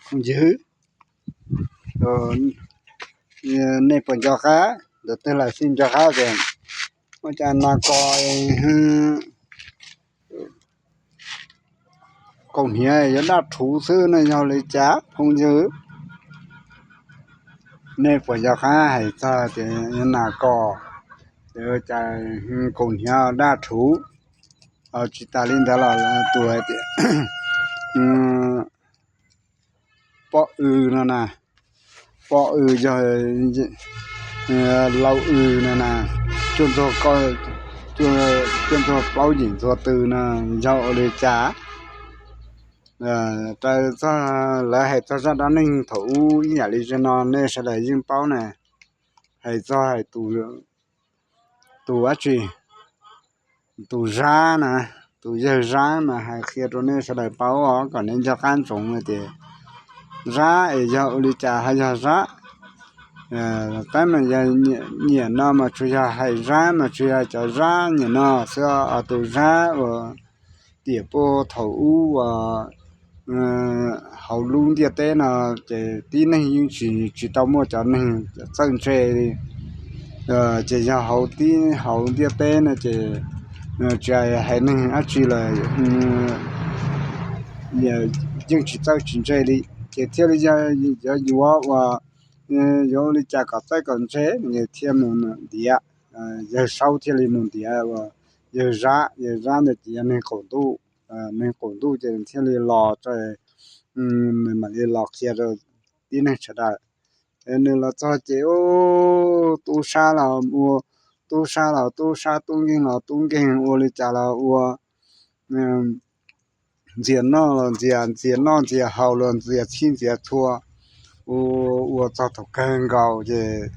phooj ywg, nej puas nco qab, ntawm twg los xij nco qab tias ua cas nas kos kaus hniav yuav daj rhuv xwb no yog li cas phooj ywg? Nej puas nco qab hais txog tias nas kos, cas kaus hniav daj rhuv? Tsis tas li ntawd los tus hais tias pob w no na, pob w yog laus w no na, cuaj ntxuag plaub yim ntxuag tw no yog ua li cas? Raws txog lawv hais txog zaj dab neeg thaum ub ib yam li zaum no nej sawv daws yeej paub na, hais txog hais tus dab tsi, tus Zab na, tus yawg Zab mas hais qhia rau nej sawv daws paub os kom nej nco qab ntsoov tias Zab es yog ua li cas ho yog Zab. Tab mas yog nyiam no mas tsuas yog hais Zab mas tsuas yog cov Zab nyiam no xwb os, tus Zab uas tiam puag thaum ub uas hauv lub ntiaj teb no ces tib neeg yeej tsis, tsis tau muaj cov neeg txawj ntse li. Ces yog hauv tib hauv ntiaj teb no ces tsis hais neeg dab tsi lawm yeej tsis txawj tsis ntse li. Ces thiaj li yog yuav yuav uas yuav ua li cas kom txawj kom ntse, nws thiaj mus ntiav, yawg Saub thiaj li mus ntiav uas yawg Zab, yawg Zab ntawd ces yog neeg qaum ntuj, neeg qaum ntuj ces thiaj li los, nws mam li los qhia rau tib neeg sawv daws. Nws los txog ces tub sab los ua tub sab, los tub sab, tub nkeeg los tub nkeeg, ua li cas los ua, ntxias noj los ntxias, ntxias noj ntxias haus los ntxias txhij ntxias txhua, ua txog thaum kawg nkaus ces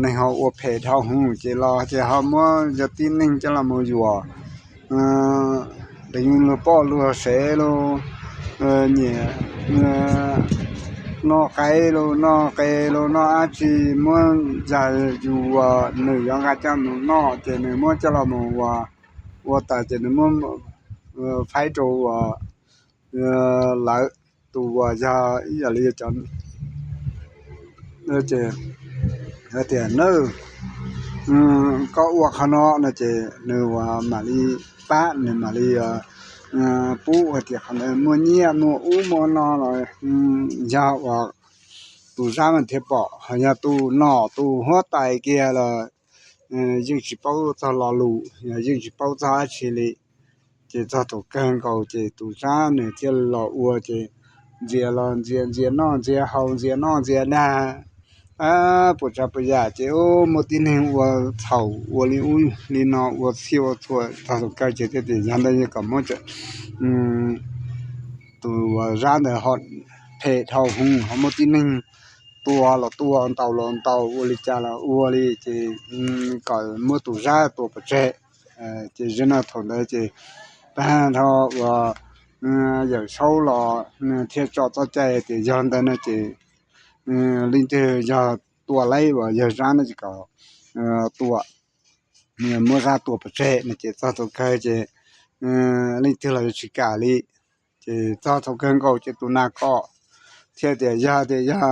neeg ho ua phem dhau hwv ces los ces ho muab yog tib neeg coj los mus yuam deev luag poj luag sev los, nyiam noj qe los noj qe los noj dab tsi, muab zag yus uas nws yuav nqa coj mus noj ces nws muab coj los mus ua, ua tas ces nws muab faib rau uas lawv, tus uas yog ib yam li cov, ces tias na, koj ua qhov no no ces nws uas mam li pab, nws mam li pub hais tias qhov ntawd muaj nyiaj muaj ub muaj no los yog uas tus Zab mas thiaj pom, ho yog tus nom tus huab tais kiag los yeej tsis paub txog lo lus, yeej tsis paub txog dab tsi li. Ces txog thaum kawg nkaus ces tus Zab nws thiaj los ua ces ntxias los ntxias, ntxias noj ntxias haus, ntxias noj ntxias dag, puas tsav puas yam ces muaj tib neeg ua txhaum ua li ub li no ua txhij ua txhua, txog thaum kawg ces thiaj tias yog ntawd kom muab tus Zab ntawd ho phem dhau hwv, ho muaj tib neeg tua los tua, ntaus los ntaus, ua li cas los ua li ces kom muab tus Zab tua pov tseg. Ces zaum no thaum ntawd ces tag nrho uas Yawm Saub los thiaj tso txoj cai tias yog ntawd no ces leej twg yog tua laib uas yawg Zab no ces kom tua, muab Zab tua pov tseg no ces txog thaum kawg ces leej twg los yuav tsis kam li. Ces txog thaum kawg nkaus ces tus nas kos thiaj tias yog tias yog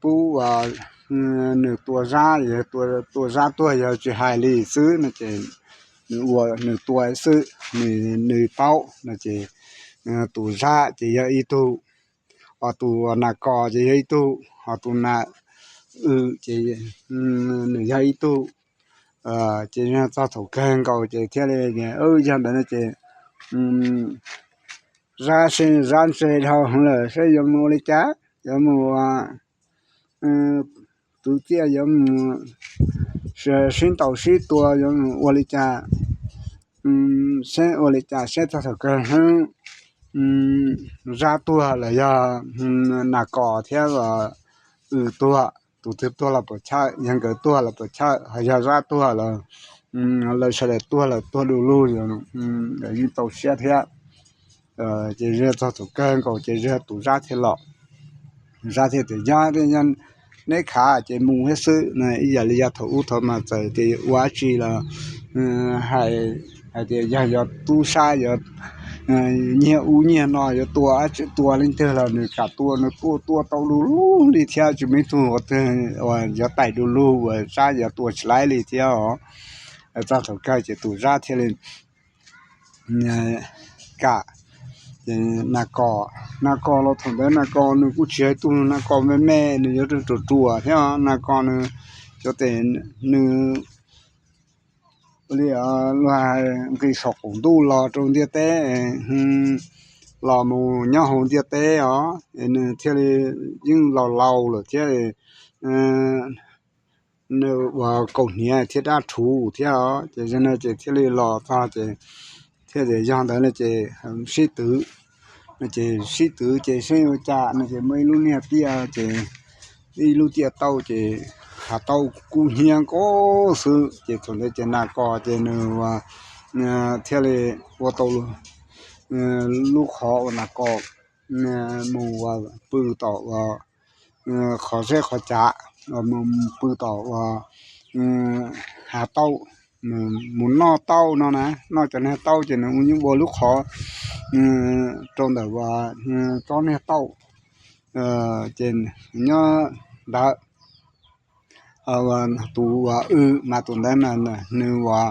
pub uas nws tua Zab, yog tua Zab tuag yog tsis hais li xwb no ces nws ua nws tua xwb, nws paub no ces tus Zab ces yog ib tug, ho tus nas kos ces yog ib tug, ho tus nas w ces nws yog ib tug. Ces txog thaum kawg nkaus ces thiaj li yog ntawd no ces Zab, Zab ntse dhau hwv lawm saib yuav mus ua li cas, yuav mus ua, tus txiaj yuav mus sib ntaus sib tua yuav mus ua li cas, saib ua li cas saib txog thaum kawg hnub Zab tuag los yog nas kos thiab los w tuag, tus twg tuag los puas chawj, yog nkawd tuag los puas chawj, ho yog Zab tuag los lawv sawv daws tuag los tuag du lug, yeej txaus siab thiab. Ces txog thaum kawg nkaus ces tus Zab thiaj los, Zab thiaj tias yog tias neb khav ces mus thiab xwb no, ib yam li yog thaum ub thaum mas txawm tias ua dab tsi los hais tias yog yuav tub sab yuav nyiag ub nyiag no yuav tua, tsis tua leej twg los nws kam tua, nws tua tua tau du lug li thiab, tsis muaj ib tug uas twg uas yuav tais du lug uas Zab yuav tua tsis laib li thiab os. Txog thaum kawg ces tus Zab thiaj li kam. Ces Nas Kos, Nas Kos los thaum ntawd Nas Kos nws kuj tsis yog ib tug Nas Kos me me, nws yuav ruam ruam thiab. Nas Kos nws, cov tes nws li luag nqis saum qaum ntuj los rau ntiaj teb, los mus nyob hauv ntiaj teb os, nws thiaj li yeej laus laus lawm thiab, nws ua kaus hniav thiab dab rhuv thiab os. Ces yog no ces thiaj li los txog ces thiaj li yog ntawd no ces sib twv, no ces sib twv ces sib ua cas no ces muaj ib lub niag tiaj ces ib lub tiaj tauj ces hav tauj kub hnyiab nkaus xwb. Ces thaum ntawd ces Nas Kos ces nws thiaj li ua tau lub qhov uas Nas Kos mus pw tom uas qhov zeb qhov cav, mus pw tom uas hav tauj, mus noj tauj no na, noj cov niag tauj ces nws yeej ua lub qhov rau ntawm uas tsob niag tauj. Ces nyob ntawd tus uas w mas tus ntawd mas nws uas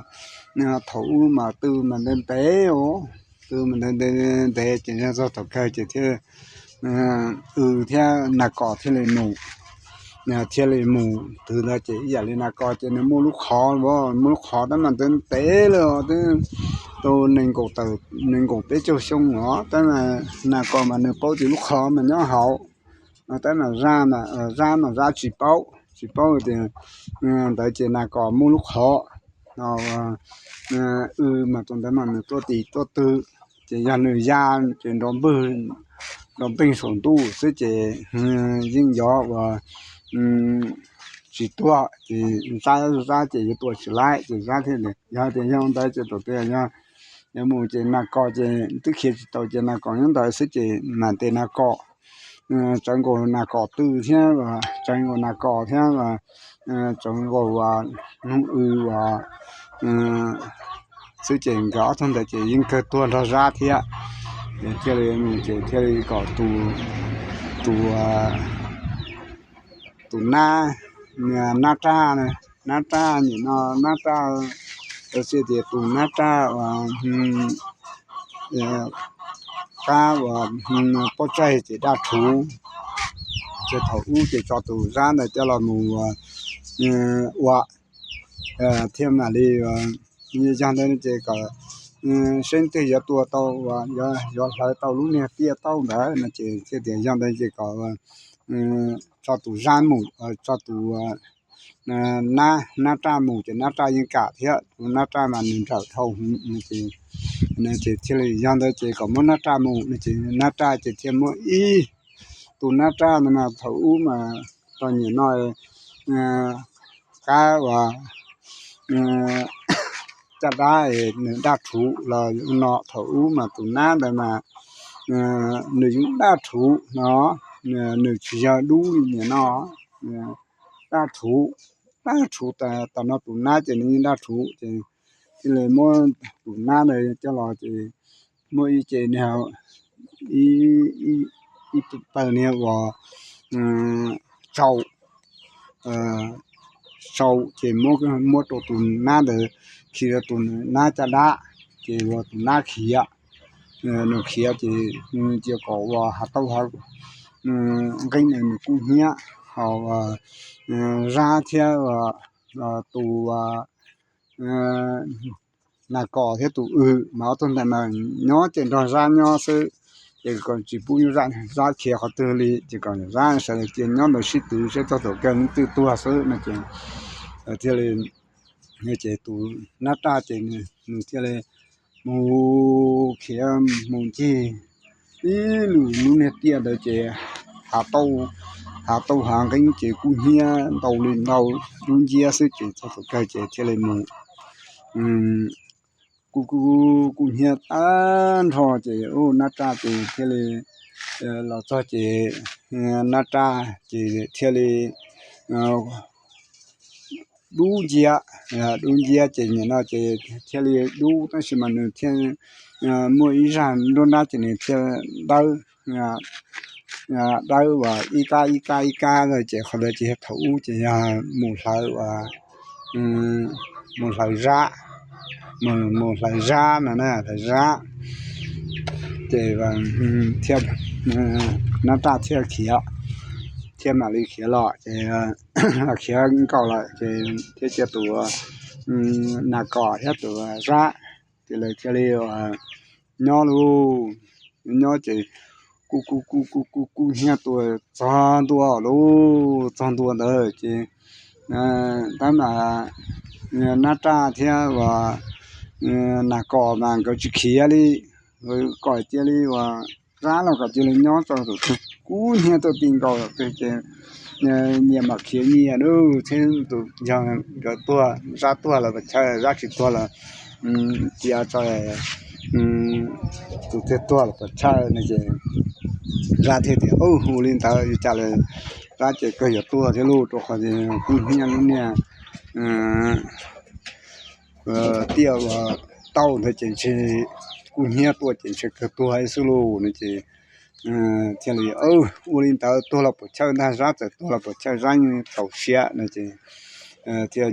thaum ub mas tw mas ntev ntev os, tw mas ntev ntev ntev ces yog txog thaum kawg ces thiaj w thiab Nas Kos thiaj li mus, thiaj li mus twv ntawd ces ib yam li Nas Kos ces nws muaj lub qhov, muaj lub qhov tab mas ntev ntev li os, twb tau nees nkaum peb caug xyoo os, tab mas Nas Kos mas nws paub tias lub qhov mas nyob hauv, tab mas Zab mas Zab tsis paub, tsis paub tias ntawd ces Nas Kos muaj lub qhov no, w mas tus ntawd mas nws tuaj tim tuaj tw, ces yog nws ya ces nrov npog, nrov npeeg saum ntuj xwb ces yeej yog uas tsis tuag ces Zab, Zab ces yuav tua tsis laib ces Zab thiaj li yog tias yog ntawd ces thaum twg yog yuav mus ces Nas Kos ces twb khiav tsis tau ces Nas Kos nyob ntawd xwb ces mam tes Nas Kos, tsawv nkaus Nas Kos tw thiab, tsawv nkaus Nas Kos thiab, tsawv nkaus hnub w xwb ces nkawd ob tug ntawd ces yeej kawg tuag nrog Zab thiab. Ces thiaj li mus ces thiaj li kom tus, tus, tus nab, nab raj, nab raj nim no nab raj, xwb tias tus nab raj uas qab uas pob tsaig ces daj rhuv. Ces thaum ub ces tso tus Zab ntawd coj los mus ua thiaj mam li yog ntawd ces kom seb twg yuav tua tau, yuav hlawv tau lub niag tiaj tauj ntawd no ces thiaj tias yog ntawd ces kom tso tus Zab mus, tso tus nab, nab raj mus ces nab raj yeej kam thiab, tus nab raj mas nws nrawm dhau hwv no ces, ces thiaj li yog ntawd ces kom muab nab raj mus no ces nab raj ces thiaj muab ib, tus nab raj no mas thaum ub mas txog nim no qab uas caj dab nws daj rhuv los no, thaum ub mas tus nab ntawd mas nws yeej daj rhuv no, nws tsis yog dub li nim no, daj rhuv, daj rhuv. Tam no tus nab ces nws yeej daj rhuv ces thiaj li muab tus nab ntawd coj los ces muab ib ce niag, ib pawg niag uas tsau, tsau ces muab rau tus nab ntawd, khi rau tus nab caj dab, ces ua tus nab khiav. Nws khiav ces cia kom uas hav tauj hav nqeeb nws kub hnyiab, ho Zab thiab tus Nas Kos thiab tus w mas ob tug ntawd mas nyob ces nrog Zab nyob xwb, ces kom tsis pub Zab khiav qhov twg li, ces kom Zab sawv daws cia nyob ntawd sib twv seb txog thaum kawg leej twg tuag xwb no ces thiaj li, ces tus nab raj ces nws thiaj li mus khiav mus ncig ib lwm lub niag tiaj ntawd ces hav tauj, hav tauj hav nqeeb ces kub hnyiab ntau li ntau, dub nciab xwb ces txog thaum kawg ces thiaj li mus kuj, kuj hnyiab tag nrho ces ub nab raj ces thiaj li los txog ces nab raj ces thiaj li dub nciab, dub nciab ces nim no ces thiaj li dub tab sis mas nws thiaj muaj ib zaj nruab nrab ces nws thiaj dawb, dawb uas ib kab ib kab ib kab ntawd ces qhov ntawd ces yog thaum ub ces yog mus hlawv uas, mus hlawv zab, mus hlawv zab no na, hlawv zab ces thiaj, nab raj thiaj khiav, thiaj mam li khiav los ces khiav nkaus lawm ces thiaj cia tus nas kos thiab tus zab ces lawv thiaj li nyob lauj, nyob ces kuj kuj kuj kuj kuj kuj hnyiab tua txog ntua lauj, txog ntua ntawd ces tab mas nab raj thiab uas nas kos mas nkawd tsis khiav li, kom cia li uas zab los kom cia li nyob tso, kuj hnyiab tuaj ti nkaus ces nyias mam khiav nyias na, thiab tus yog nkawd tuag, zab tuag los puas chawj, zab tsis tuag los cia tso, tus twg tuag los puas chawj no ces zab thiaj tias, ua li ntawd li cas los zab ces kawg yuav tuag thiab lauj, rau qhov kuj hnyiab lub niag tiaj uas tauj ntawd ces ntshe kuj hnyiab tuaj ces ntshe kawg tuag ib xwb lauj no ces thiaj li ua li ntawd, tuag los puas chawj ntag, zab txawm tuag los puas chawj, zab yeej txaus siab no ces thiaj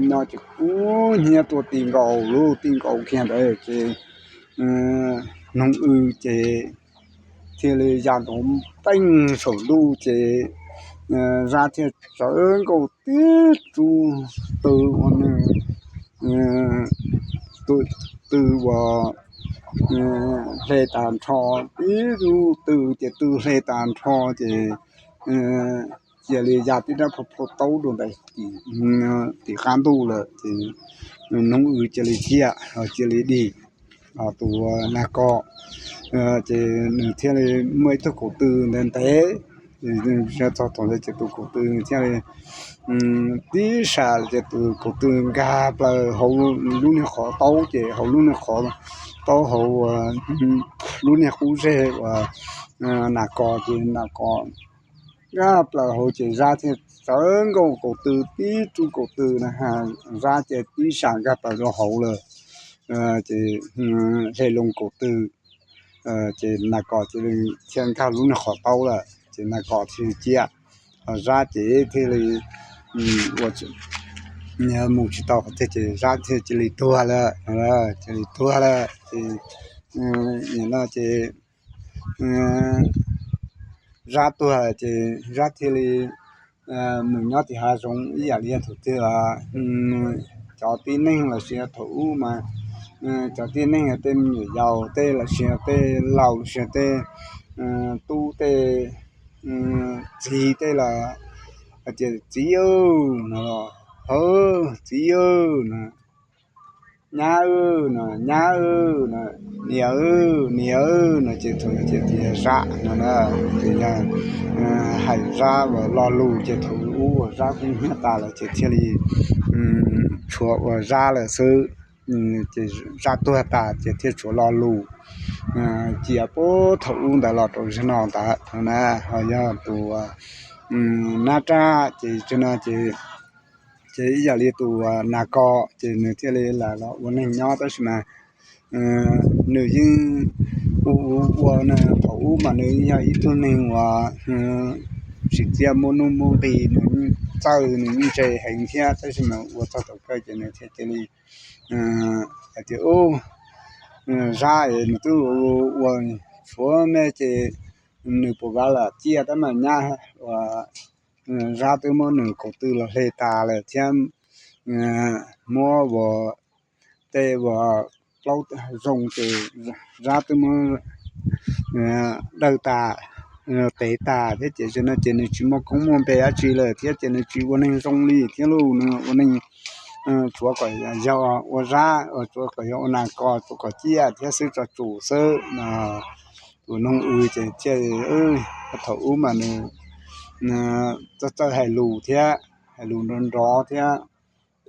nyob ces kuj hnyiab tuaj ti nkaus lauj, ti nkaus kiag ntawd ces noog w ces thiaj li ya nrov npeej saum ntuj ces zab thiaj tsawv nkaus tib tug tw ua nws, tw uas hle tas nrho, tib tug tw ces tw hle tas nrho ces cia li ya tib rab phau phau taub rau ntawm tim qab ntuj lawm ces noog w cia li ciaj, cia li dim tus nas kos ces nws thiaj li muaj ib tug kaum tw ntev ntev, txog thaum ntawd ces tus kaum tw thiaj li tib sas ces tus kaum tw nkag plaws hauv lub niag qhov taub ces hauv lub niag qhov taub hauv lub niag qub zeg uas nas kos ces nas kos nkag plaws hauv ces zab thiaj tsawv nkaus kaum tw, tib tug kaum tw na, zab ces tib sas nkag plaws rau hauv lawm ces hle loo kaum tw ces nas kos cia li thiaj nkag lub niag qhov taub lawm ces nas kos thiaj li ciaj, ho zab ces thiaj li ua mus tsis tau qhov twg ces zab thiaj cia li tuag lawm, cia li tuag lawm ces nim no ces zab tuag ces zab thiaj li mus nyob tim hav zoov ib yam li thaum twg cov tib neeg los sis thaum ub mas cov tib neeg tej me nyuam yaus tej los sis tej laus los sis tej tub tej txiv tej los hais tias txiv no, hawb txiv no, nyab no, nyab no, niam niam no ces thaum ntawd ces tias zab no na, ces yog hais zab uas lo lus ces thaum ub uas zab kuj hnyiab tas lawm ces thiaj li tshuav ua zab lawm xwb. Ces zab tuag tas ces thiaj tshuav lo lus cia puag thaum ub ntawd los rau zaum no ntawd no na, ho yog tus nab raj ces zaum no ces ces ib yam li tus nas kos ces nws thiaj li lam los ua neeg nyob tab sis mas nws yeej ua ua ua na, thaum ub mas nws yog ib tug neeg uas tsis txia muaj nuj muaj nqis, nws yeej txawj, nws yeej ntse heev thiab tab sis mas ua txog thaum kawg ces nws thiaj cia li hais tias ub, zab es nws twb ua tshuav me ces nws puas kav lam ciaj tab mas nyab uas zab twb muab nws kaum tw los hle tas lawm thiab muab uas tej uas plaub zoo ces zab twb muab dawj tas, tev tas thiab ces zaum no ces nws tsis muaj koob muaj npe dab tsi lawm thiab ces nws tsis ua neeg zoo li thiab lauj, nws ua neeg tshuav kom yog ua zab, tshuav kom yog ua nas kos, tshuav kom ciaj thiab xwb tso tsum xwb no. Tus noog w ces thiaj, thaum ub mas nws txawj txawj hais lus thiab, hais lus nrov nrov thiab,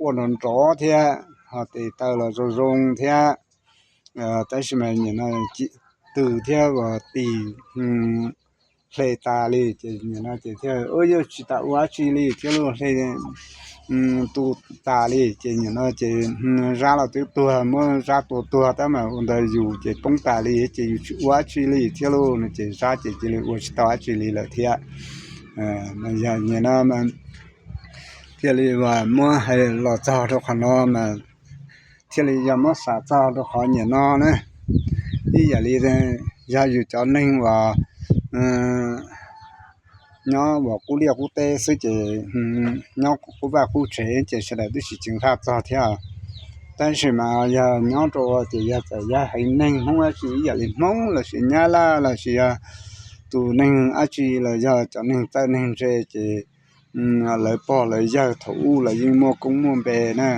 quaj nrov nrov thiab, ho tes taw los zoo zoo thiab, tab sis mas nim no tw thiab tis hle tas li ces nim no ces thiaj ua yog tsis tas ua dab tsi li thiab lauj, hle tu tas li ces nim no ces Zab los twb tuag, muab Zab tua tuag tab mas ua ntawd yus ces poob tas li ces yus tsis ua dab tsi li thiab lauj no ces Zab ces cia li ua tsis tau dab tsi li lawm thiab. Yog nim no thiaj li muab hais los txog rau qhov no mas thiaj li yog muab xav txog rau qhov nim no na, ib yam li yog yus cov neeg uas nyob uas qub liaj qub teb xwb ces nyob qub vaj qub tsev ces sawv daws twb tsis tsis nqaj txog thiab. Tab sis mas yog nyob rau ces yog txawm yog haiv neeg Hmoob dab tsi ib yam li Hmoob lossis Nyab Laj lossis yog tus neeg dab tsi los yog cov neeg txawj neeg ntse ces lawv pog lawv yawg thaum ub lawv yeej muaj koob muaj npe na,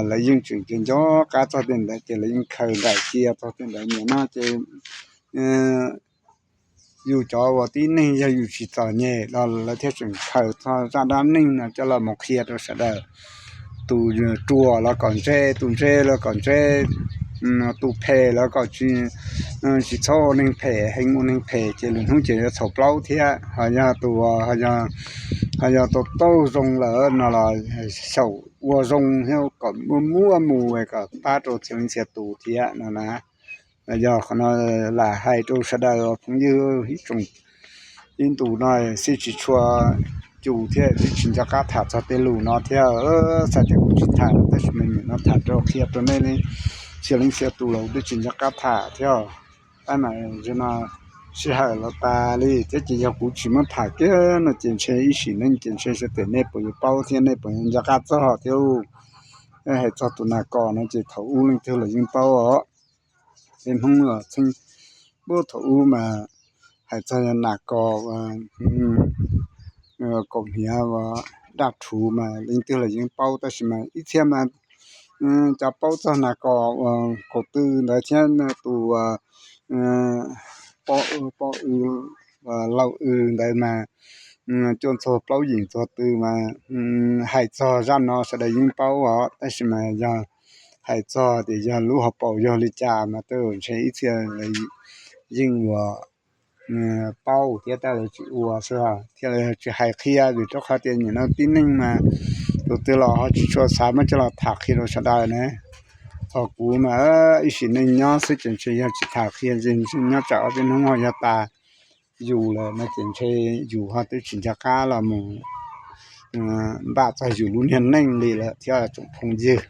lawv yeej tseem nco qab txog tej ntawd ces lawv yeej khaws nraim cia txog tej ntawd. Nim no ces yus cov uas tib neeg yog yus tsis txom nyem los lawv thiaj tseem khaws txog zaj dab neeg no coj los mus qhia rau sawv daws. Tus ruam los kom ntse, tus ntse los kom ntse, tus phem los kom tsis txhob ua neeg phem, heev ua neeg phem ces lwm hnub ces yuav txhaum plaub thiab. Ho yog tus, ho yog tus taug zoo lawm no los xyaum ua zoo thiab kom muaj muaj mus kom pab rau txhia leej txhia tus thiab no na. Yog qhov no lam hais rau sawv daws phooj ywg ib tsoom, ib ntus no xij tsis tshua cus thiab twb tsis nco qab tham txog tej lus no thiab. Xav tias kuv tsis tham tab sis mas nim no tham rau qhia rau nej txhia leej txhia tus los twb tsis nco qab tham thiab. Tab mas no sij hawm los tas li thiab ces yog kuv tsis muab tham kiag no ces ntshe ib sim neej ces ntshe xyov tias nej puas yuav paub thiab nej puas yuav nco qab txog thiab. Hais txog tus nas kos no ces thaum ub leej twg los yeej paub os. Peb Hmoob los txheej, thaum ub mas hais txog yog nas kos, kaum hniav, daj rhuv mas leej twg los yeej paub tab sis mas ib txhia mas cov paub txog nas kos uas kaum tw ntawd thiab tus poj, poj w, laus w ntawd mas cuaj txog plaub yim txog tw mas hais txog zaj no sawv daws yeej paub os tab sis mas yog hais txog tias yog lub hauv paus yog li cas mas tej zaum ntshe ib txhia yeej ua paub thiab tab lawv tsis ua xwb thiaj li tsis hais qhia vim rau qhov tias nim no tib neeg mas tus twg los ho tsis tshua xav muab coj los tham qhia rau sawv daws ne. Ho kuv mas ib sim neej nyob xwb ces ntshe yog tsis tham qhia nyob tsam ob peb hnub ho yog tas yus lawm no ces ntshe yus ho twb tsis nco qab los mus npaj txog yus lub niag neej li lawm thiab tsoom phooj ywg.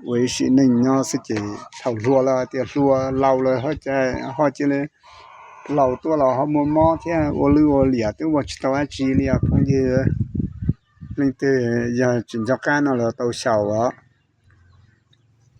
Ua ib sim neej nyob xwb ces thaum hluas los tias hluas, laus los ho cia li, laus tuaj los ho muaj mob thiab ua lwj ua liam twb ua tsis tau dab tsi li os phooj ywg. Leej twg yog tsis nco qab no los tau xyaum os.